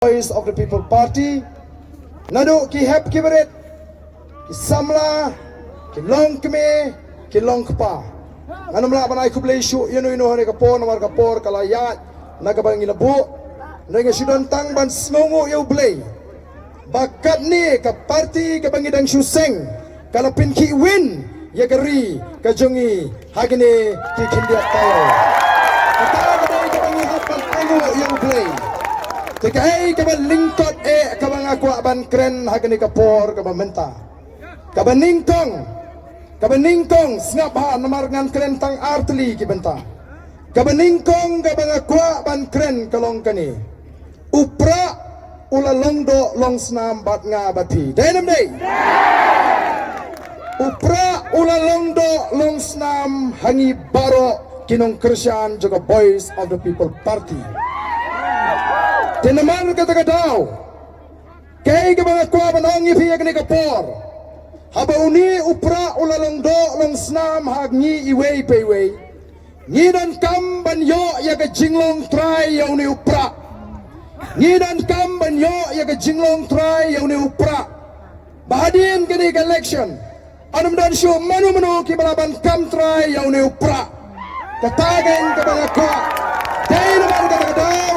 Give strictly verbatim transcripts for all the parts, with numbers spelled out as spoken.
Voice of the People Party, naduh ki hep ki barit, ki samla, ki longkmie, ki longkpa. Ngan ym lah ban ai khublei shuh ïa uno uno ha kane ka por, namar ka por ka la ïaid na kaba ngi la buh. Nga shu don tang ban sngewnguh ïa U Blei ba katne ka party kaba ngi dang shu seng ka la pynkhih win ïa ka ri ka jong ngi ha kine ki khyndiat taïew. Kata ka dei kaba ngi hap ban ai nguh ïa U Blei. Te kaei kaba lyngkot eh kaba nga kwah ban kren ha kane ka por kaba mynta? Kaba nyngkong, kaba nyngkong, sngap bha namar ngan kren tang ar tylli ki bynta. Kaba nyngkong kaba nga kwah ban kren ka long kane: U Prah u la long doh long snam bad nga bad phi. Dei ne ym dei? U Prah u la long doh long snam ha ngi baroh ki nongkyrshan jong ka Voice of the People Party. Te namar kata ka daw, kaei kaba nga kwah ban ong ïa phi ha kane ka por, haba une U Prah u la long doh long snam ha ngi iwei pa iwei, ngi donkam ban ïoh ïa ka jinglong trai ïa une U Prah. Ngi donkam ban ïoh ïa ka jinglong trai ïa une U Prah. Ba hadien kane ka election, yn ym don shuh mano mano kiba lah ban kam trai ïa une U Prah. Kata ka dei kaba nga kwah. Dei namar kata ka daw,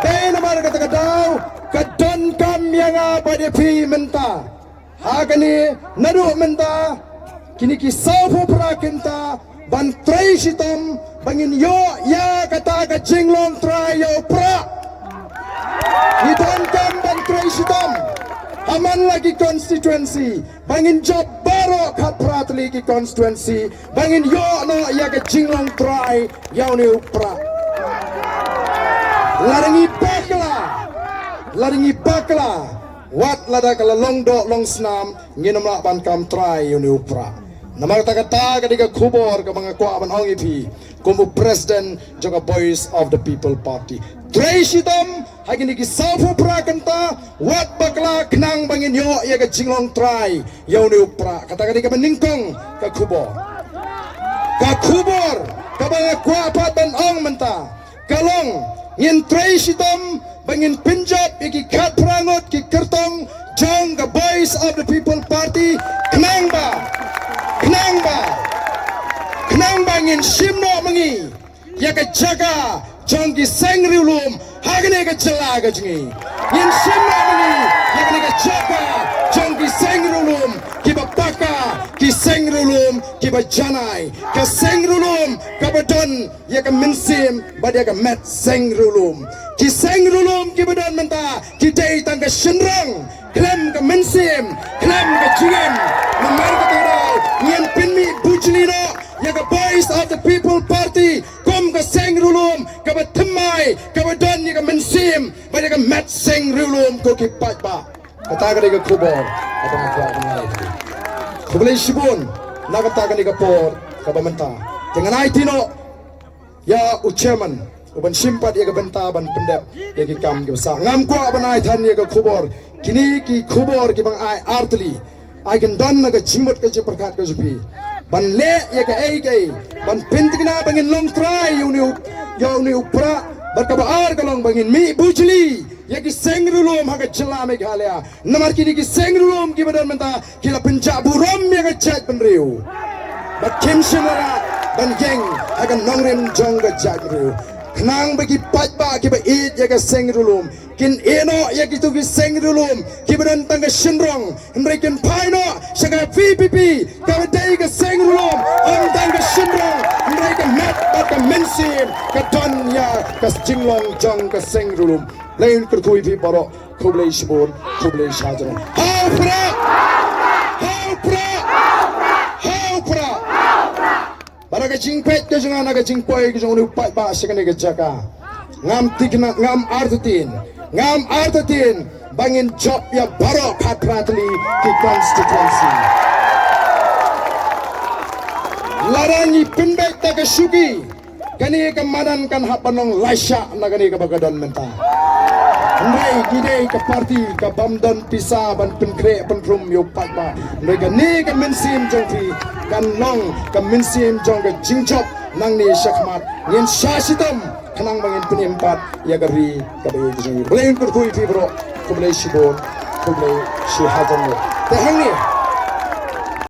dei namar kata ka daw, ka donkam ïa nga bad ïa phi mynta. Ha kane, naduh mynta, kine ki sawphew phra kynta, ban trei shitom ba ngin ïoh ïa kata ka jinglong trai ïa U Prah. Ngi donkam ban trei shitom ha man la ki constituency, ba ngin jop baroh khatphra tylli ki constituency, ba ngin ïoh noh ïa ka jinglong trai ïa une U Prah. Lada ngi bakla, lada ngi bakla, wat lada ka la long doh long snam, ngin ym lah ban kam trai ïa une U Prah. Namar kata, kata ka dei ka khubor kaba nga kwah ban ong ïa phi kum u president jong ka Voice of the People Party. Trei shitom ha kine ki sawphew phra kynta, wat bakla, khnang ba ngin ïoh ïa ka jinglong trai ïa une U Prah. Kata ka dei kaba nyngkong ka khubor. Ka khubor kaba nga kwah pat ban ong mynta ka long, ngin trei shitom ba ngin pynjop ïa ki khatphra ngut ki kyrtong jong ka Voice of the People Party, khnang ba, khnang ba, khnang ba ngin shim noh ma ngi ïa ka jaka jong ki seng riewlum ha kane ka jylla ka jong ngi. Ngin shim noh ma ngi ïa kane ka jaka jong ki seng riewlum kiba paka, ki seng riewlum kiba janai, ka seng riewlum kaba don ïa ka mynsiem bad ïa ka met seng riewlum. Ki seng riewlum kiba don mynta ki dei tang ka shynrang khlem ka mynsiem, khlem ka jingim. Namar kata ka daw ngin pynmih bujli noh ïa ka Voice of the People Party kum ka seng riewlum kaba thymmai, kaba don ïa ka mynsiem bad ïa ka met seng riewlum, ko ki paidbah. Kata ka dei ka khubor kaba nga kwah ban ai. Khublei shibun na kata kane ka por kaba mynta. Te ngan aiti noh ïa u chairman u ban shim pat ïa ka bynta ban pyndep ïa ki kam kiba sah. Ngam kwah ban ai than ïa ka khubor, kine ki khubor kiba nga ai ar tylli, ai kyndon na ka jingmut ka jingpyrkhat ka jong phi ban leh ïa kaei kaei ban pynthikna ba ngin long trai ïa une u, ïa une u Prah. Bad kaba ar ka long ba ngin mih bujli ïa ki seng riewlum ha ka jylla Meghalaya. Namar kine ki seng riewlum kiba don mynta ki la pynjah burom ïa ka jaitbynriew, bad kim shym la lah ban ïeng ha ka nongrim jong ka jaitbynriew. Khnang ba ki paidbah kiba ïeit ïa ka seng riewlum kin ïeh noh ïa kito ki seng riewlum kiba don tang ka shynrang, hynrei kin phai noh sha ka V P P kaba dei ka seng riewlum, ym tang ka shynrang, hynrei ka met bad ka mynsiem ka don ïa ka jinglong jong ka seng riewlum. Lei un kyrkhu ïa phi baroh. Khublei shibun, khublei shajrong. Ha u Prah! Ha u Prah! Ha u Prah! Bad na ka jingpeit ka jong nga, na ka jingpoi ka jong u paidbah sha kane ka jaka, ngam thikna, ngam artatien, ngam artatien ba ngin jop ïa baroh khatphra tylli ki constituency. Lada ngi pynbeit da ka shuki, kane ka madan kan hap ban long laishah na kane kaba ka don mynta. Hynrei ngi dei ka party kabym don pisa ban pynkhreh pynkhrum ïa u paidbah. Hynrei kane ka mynsiem jong phi kan long ka mynsiem jong ka jingjop nangne shakhmat. Ngin shah shitom khnang ba ngin pynim pat ïa ka ri kaba ïeit jong ngi. Khublei un kyrkhu ïa phi baroh. Khublei shibun. Khublei shihajar nguh. Te hang